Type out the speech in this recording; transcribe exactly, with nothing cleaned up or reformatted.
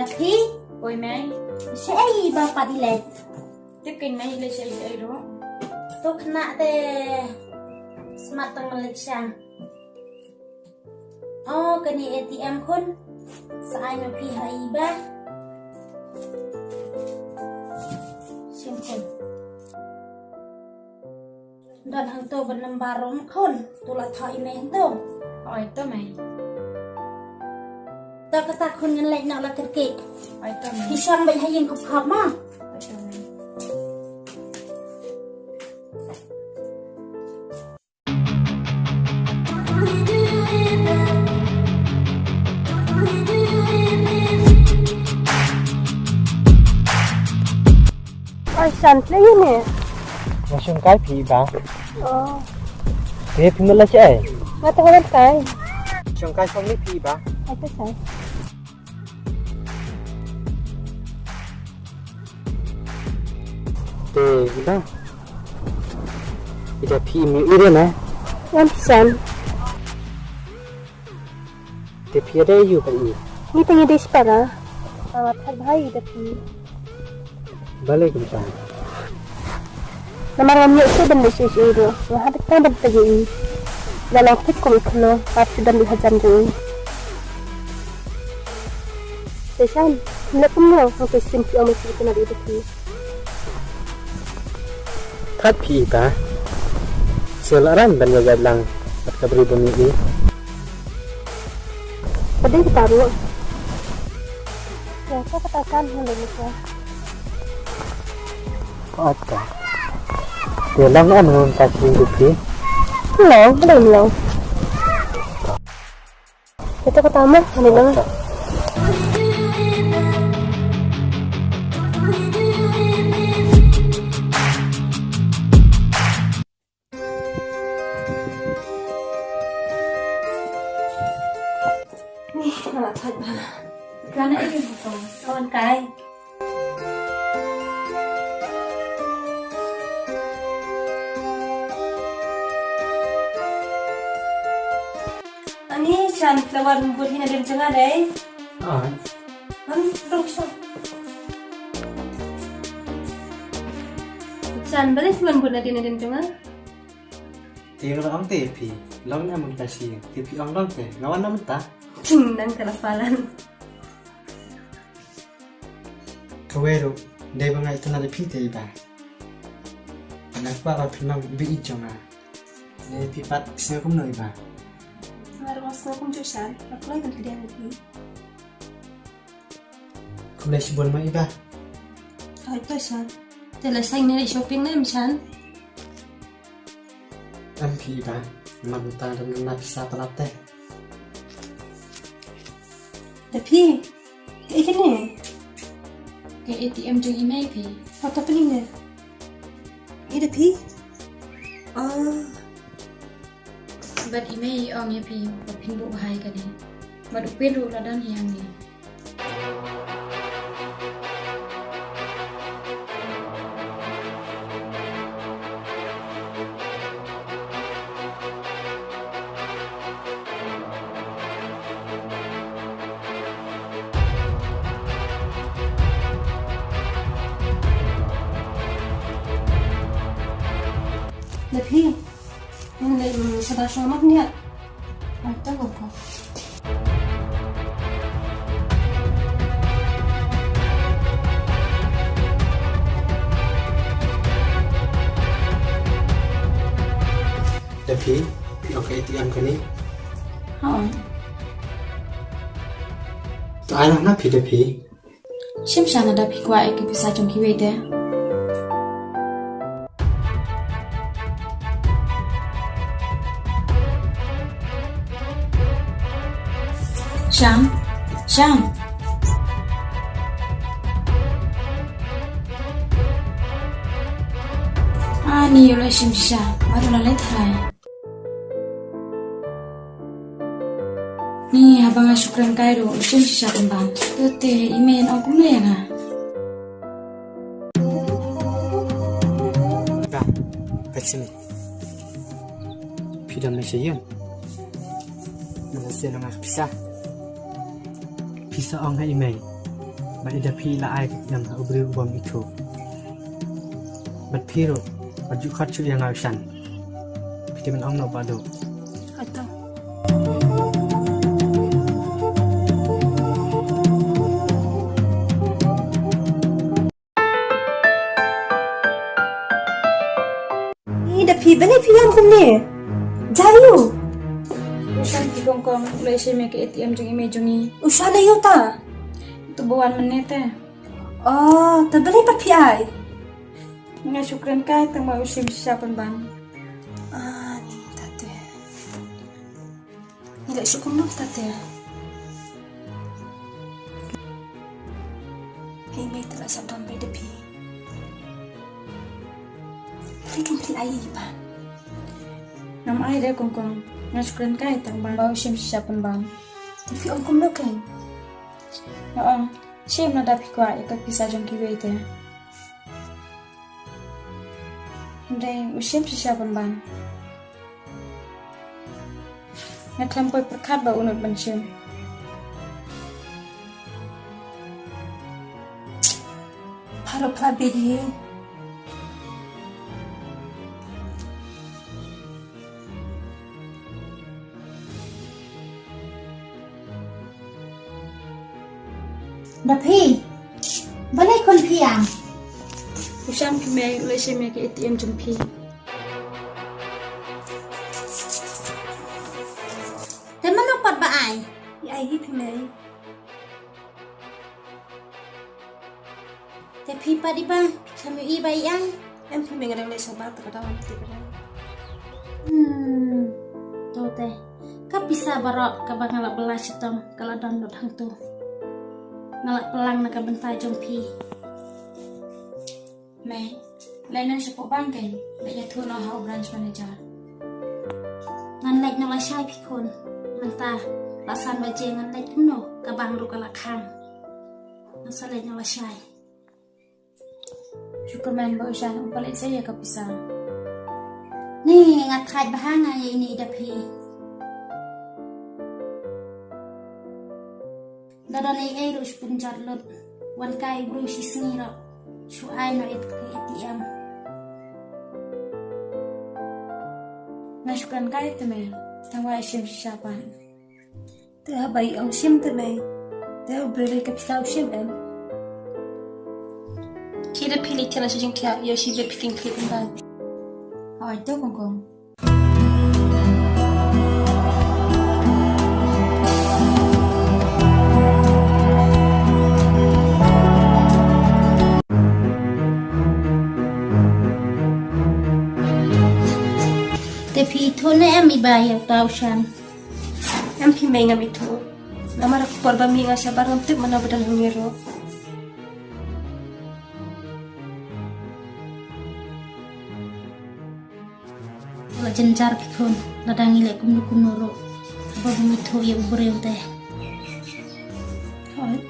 Phi? Oi, Mei. Shaei ba pat i leit? Tip kein, Mei, i leit shaei shaei ruh. To khynnah te smat tang Malaysia. Oh, kane A T M khun. Sa ai ma phi ha i ba. Shim khun. Don hangto bad nambar rum khun. To la thoh i Mei hangto. Oi to, Mei. To kata khun ngan leit noh la kyrkieh. Oi to, Mei. Phi shong beit ha ïing khop khop ma. Oi to, Mei. Ai, san tle ïa ne. Nga shong kai phi ba. Oh. Te phi mala che ai. Nga tang ngan kai. Shong kai shong ni phi ba. Ai te sai. Te ida. Ida phi mi ire na. Ngam san. Te phi ada yu ka i. Ni tang ida separa. Awat har bhai ida phi. Balei kumta? Namar ngam ïoh shuh ban leit sha i ruh. Nga hap tang ban tagi i. Nga long thik kum i khlo, hap shu don i hajan jong i. Seshan, leh kumno, hangto sien phi ong me shu kynad ïa phi. Khat phi i ta. Sel aran ban ïa lang, bad ka bri bym ïohi. Ka dei kata ruh. Ïa, ka kata kan hynrei ni ka. Ata. Te long an hon ta sing dupi. Long, long, long. Ito kata mo, ano lang. Ata. Ni, nga la thait bha. Ka na ïa ka phone. Phone kai. Ani, Shan, ka la wan bud hi na ding jong nga dei. Ah. Ani, dong sha. Shan, balei phi wan bud na ding na ding jong nga? Te nga la ong te phi, long na mynta shi, te phi ong long te, nga wan na mynta. Ping nang ka la palan. Kawei ruh, dei ba nga ïa tynad ïa phi te i ba. Nga kwah ba phin long i ba ïeit jong nga. Te phi pat sngew kumno i ba? Nga ruh nga sngew kumjuh Shan, nga kloi ban pdiang ïa phi. Khublei shibun mo i ba. Ai to Shan. Te la Shan ne shopping ne em Shan? Em phi i ba. Mynta dang na pisa palat te. Da phi. Kaei kane? Ka A T M jong i mei phi. Hata pynning ne. I da phi? Ah. Bad i mei i ong ïa phi ba phin buh bha ïa kane. Bad u pin ruh la don hi hangne. Da phi, ngan leit, mm, sha dashong mat ngiat. Ai, tang ko. Da phi, phi ong ka A T M kane? Hooid. To ai noh na phi da phi. Shim sha na da phi kwah ïa ki pisa jong kiwei te. Sham, Sham. Ani ïoh leit shim shisha, baroh la leit tharai. Ni haba nga shu kren kai ruh, u shim shisha kumban. To te i mei yn ong kumno ïa nga? Ba, ka shim. Phi dang leit sha ïing. Nga la send noh nga ka pisa. Pisa ong ha i mei. Ba i da phi la ai ka em ha u briew u bym ithuh. Bad phi ruh, bad ju khot shuh ïa nga u Shan. Phi te ban ong noh ba duk. Ato. Ni da phi, balei phi ïam kumne? Jai u. U Shan phi Kongkong, u la shim ïa ka A T M jong i mei jong i. U Shan aïu ta? Tu ba wan mynne te. Oh, te balei pat phi ai? Nga shu kren kai tang ba u shim shisha pynban. Ah, ni ta te. Ngi leh shuh kumno kita te. Hei mei, te la sah don bad da phi. Te kin phi ai i ba. Ngam ai re Kongkong. Nga shu kren kai tang ba u shim shisha pynban. Te phi ong kumno kein? Nga ong shim lada phi kwah ïa ka pisa jong kiwei te. Hynrei u shim shisha pynban. Nga khlem poi pyrkhat ba u nud ban shim. Pharo phra bidi. Da phi, balei khun phi ïam? U Shan phi mei, u la shim ïa ka A T M jong phi. Te mano pat ba ai? I ai hi phi mei. Te phi pat i ba, phi khlem ïohi ba i ai? Em phi mei, nga dang leit shabar te ka daw te ka daw. Hmm. To te. Ka pisa baroh kaba nga la bylla shitom ka la don lut hangto. Nga la pynlang na ka bynta jong phi. Mei, leit noh shapoh bank kein, leit ïathuh noh ha u branch manager. Ngan leit noh lashai phi khun. Mynta la san baje ngan leit kumno, ka bank ruh ka la khang. Ngan sa leit noh lashai. Shu kyrmen ba u Shan um pat leit sei ïa ka pisa. Ni nga thait bha nga ïa ine i da phi. Da don ei ei ruh shu pynjot lut. Wan kai briew shi sngi ruh shu ai noh ïa ka A T M. Nga shu kren kai te mei, tang ba i shim shisha pat. Te haba i ong shim te mei, te u briew ka pisa u shim em? Te da phi leit thiah na sha jingthiah, ïa shi bad phi kin khleh pynban. Hooid to Kongkong. Te phi ithuh ne em i ba ïa uta u Shan? Em phi mei, ngam ithuh. Namar ha ka por ba mih nga shabar ngam tip mano ba don hangne ruh. La jynjar phi khun, lada ngi leh kumno kumno ruh haba bym ithuh ïa u briew te. Hooid.